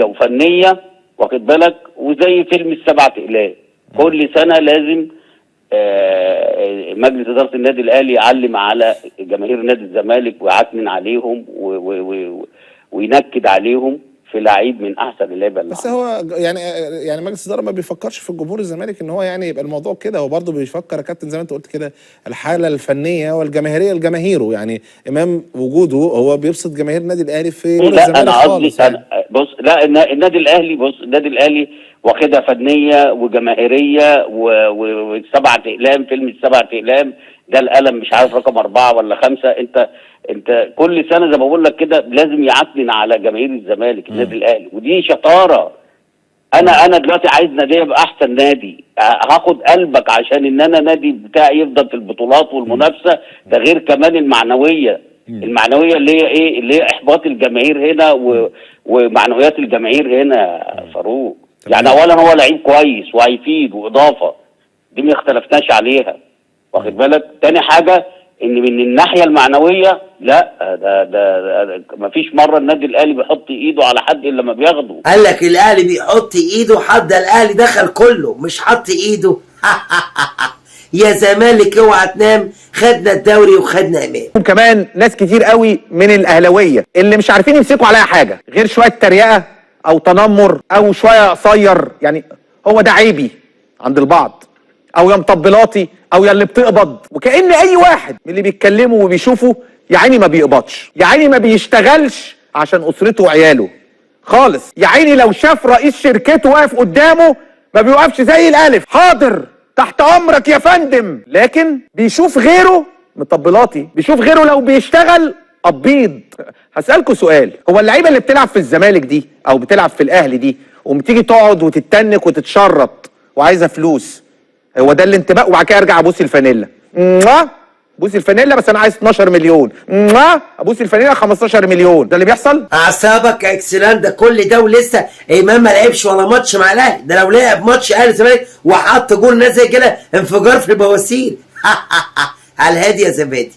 وفنيه، واخد بالك؟ وزي فيلم السبعة اقلام، كل سنة لازم مجلس ادارة النادي الاهلي يعلم على جماهير نادي الزمالك ويعكنن عليهم وينكد عليهم في لعيب من احسن اللعيبة اللي بس عنده. هو يعني مجلس الادارة ما بيفكرش في الجمهور الزمالك ان هو يعني يبقى الموضوع كده، هو برضه بيفكر يا كابتن زي ما انت قلت كده الحالة الفنية والجماهيريه لجماهيره، يعني امام وجوده هو بيبسط جماهير النادي الاهلي في جمهور لا الزمالك انا قصدي خالص يعني. أنا بص، لا النادي الاهلي، بص النادي الاهلي واخدها فنية وجماهيريه وسبعة اقلام، فيلم السبعة اقلام ده القلم مش عارف رقم 4 ولا 5. انت كل سنة زي ما بقول لك كده لازم يعكنن على جماهير الزمالك النادي الاهلي، ودي شطارة. انا دلوقتي عايز نادي يبقى احسن نادي، هاخد قلبك عشان ان انا نادي بتاعي يفضل في البطولات والمنافسه، ده غير كمان المعنوية، المعنوية اللي هي ايه؟ اللي هي احباط الجماهير هنا ومعنويات الجماهير هنا يا فاروق. يعني اولا هو لعيب كويس وهيفيد واضافه، دي ما اختلفناش عليها، واخد بالك؟ تاني حاجة ان من الناحية المعنوية لا ده مفيش مرة النادي الاهلي بيحط ايده على حد الا لما بياخده. قال لك الاهلي بيحط ايده، حد الاهلي دخل كله مش حط ايده. يا زمالك اوعى تنام، خدنا الدوري وخدنا امام. كمان ناس كتير قوي من الاهلاوية اللي مش عارفين يمسكوا عليها حاجة غير شوية تريقه او تنمر او شوية قصير، يعني هو ده عيبي عند البعض، او يا مطبلاتي او يا اللي بتقبض، وكأن اي واحد من اللي بيتكلموا وبيشوفوا يا عيني ما بيقبضش، يا عيني ما بيشتغلش عشان اسرته وعياله خالص، يا عيني لو شاف رئيس شركته واقف قدامه ما بيوقفش زي الالف، حاضر تحت امرك يا فندم، لكن بيشوف غيره مطبلاتي، بيشوف غيره لو بيشتغل قبيض. هسألكوا سؤال، هو اللعيبة اللي بتلعب في الزمالك دي او بتلعب في الاهلي دي وبتيجي تقعد وتتنك وتتشرط وعايزه فلوس، هو ده الانتماء؟ وبعد كده ارجع ابوس الفانيلا، بوس الفانيلا بس انا عايز 12 مليون، ابوس الفانيلا 15 مليون، ده اللي بيحصل؟ اعصابك يا اكسلان، ده كل ده ولسه امام ما لعبش ولا ماتش مع الاهلي، ده لو لعب ماتش اهلي الزمالك وحط جول نازل كده انفجار في البواسير. على الهادي يا زبادي.